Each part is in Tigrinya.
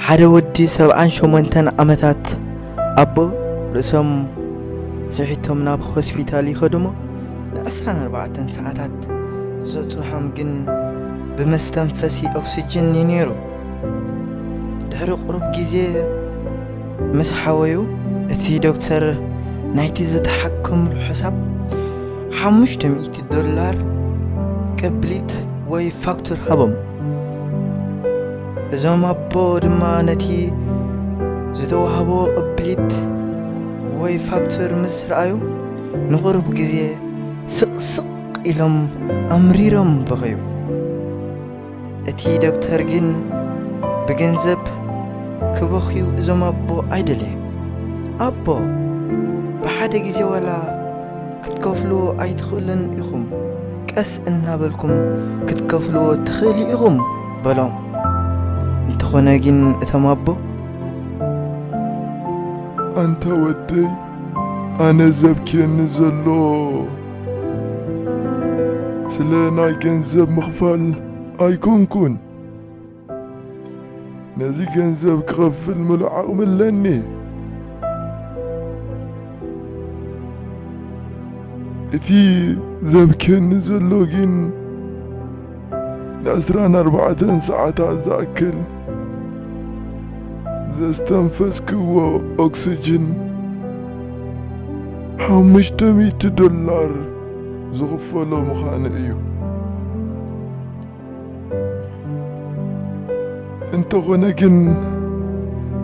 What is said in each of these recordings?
ሓደ ወዲ ሰብዓን ሸሞንተን ዓመታት ኣቦ ርእሶም ስሒቶም ናብ ሆስፒታል ይኸዱሞ። ን24 ሰዓታት ዘጽንሖም ግን ብመስተንፈሲ ኦክስጅን እዩ ነይሩ። ድሕሪ ቁሩብ ግዜ ምስ ሓወዩ፣ እቲ ዶክተር ናይቲ ዝተሓከምሉ ሕሳብ 500 ዶላር ቅብሊት ወይ ፋክቱር ሃቦም። እዞም ኣቦ ድማ ነቲ ዝተዋህቦ ቅብሊት ወይ ፋክቱር ምስ ረኣዩ፣ ንቑሩብ ግዜ ስቕስቕ ኢሎም ኣምሪሮም በኸዩ። እቲ ዶክተር ግን ብገንዘብ ክበኽዩ እዞም ኣቦ ኣይደለየን። ኣቦ፣ ብሓደ ግዜ ዋላ ክትከፍልዎ ኣይትኽእሉን ኢኹም፣ ቀስ እናበልኩም ክትከፍልዎ ትኽእሉ ኢኹም በሎም። እንተኾነ ግን እቶም ኣቦ፣ ኣንታ ወደይ፣ ኣነ ዘብክየኒ ዘሎ ስለ ናይ ገንዘብ ምኽፋል ኣይኮንኩን። ነዚ ገንዘብ ክኸፍል ምሉእ ዓቕሚ ኣለኒ። እቲ ዘብክየኒ ዘሎ ግን ን24 ሰዓታት ዝኣክል ዘስተንፈስክዎ ኦክስጅን 500 ዶላር ዝኽፈሎ ምዃኑ እዩ። እንተኾነ ግን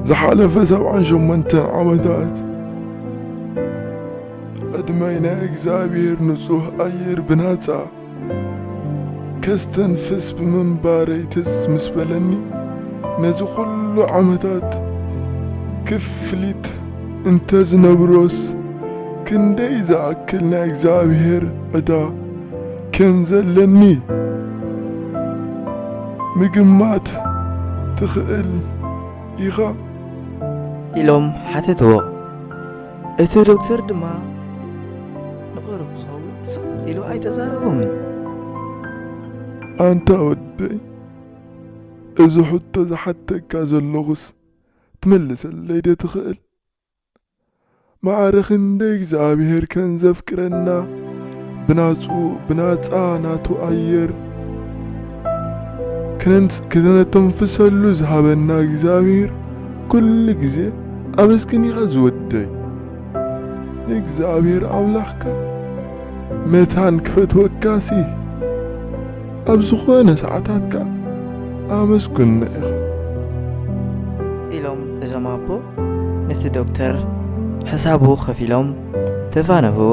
ዝሓለፈ 78 ዓመታት ዕድመይ ናይ እግዚኣብሔር ንጹህ ኣየር ብናጻ ከስተንፍስ ብምንባረይ ትዝ ምስ በለኒ፣ ነዚ ኩሉ ዓመታት ክፍሊት እንተ ዝነብሮስ፣ ክንደይ ዝኣክል ናይ እግዚኣብሔር ዕዳ ከም ዘለኒ ምግማት ትኽእል ኢኻ? ኢሎም ሓተትዎ። እቲ ዶክተር ድማ ንቑሩብ ዝኸውን ስቕ ኢሉ ኣይተዛረቦምን። ኣንታ ወደይ፣ እዚ ሕቶ ዝሓተካ ዘለኹስ ትምልሰለይ ዶ ትኽእል? ማዕረ ክንደይ እግዚኣብሔር ከም ዘፍቅረና፣ ብናጹ-፣ ብናጻ ናቱ ኣየር ክነንስ-፣ ክነተንፍሰሉ ዝሃበና እግዚኣብሔር ኩሉ ግዜ ኣመስግን ኢኻ ዝወደይ። ንእግዚኣብሔር ኣምላኽካ መታን ክፈትወካሲ፣ ኣብ ዝኾነ ሰዓታትካ ኣመስግኖ ኢኻ። ኢሎም እዞም ኣቦ ነቲ ዶክተር ሕሳቡ ከፊሎም ተፋነፍዎ።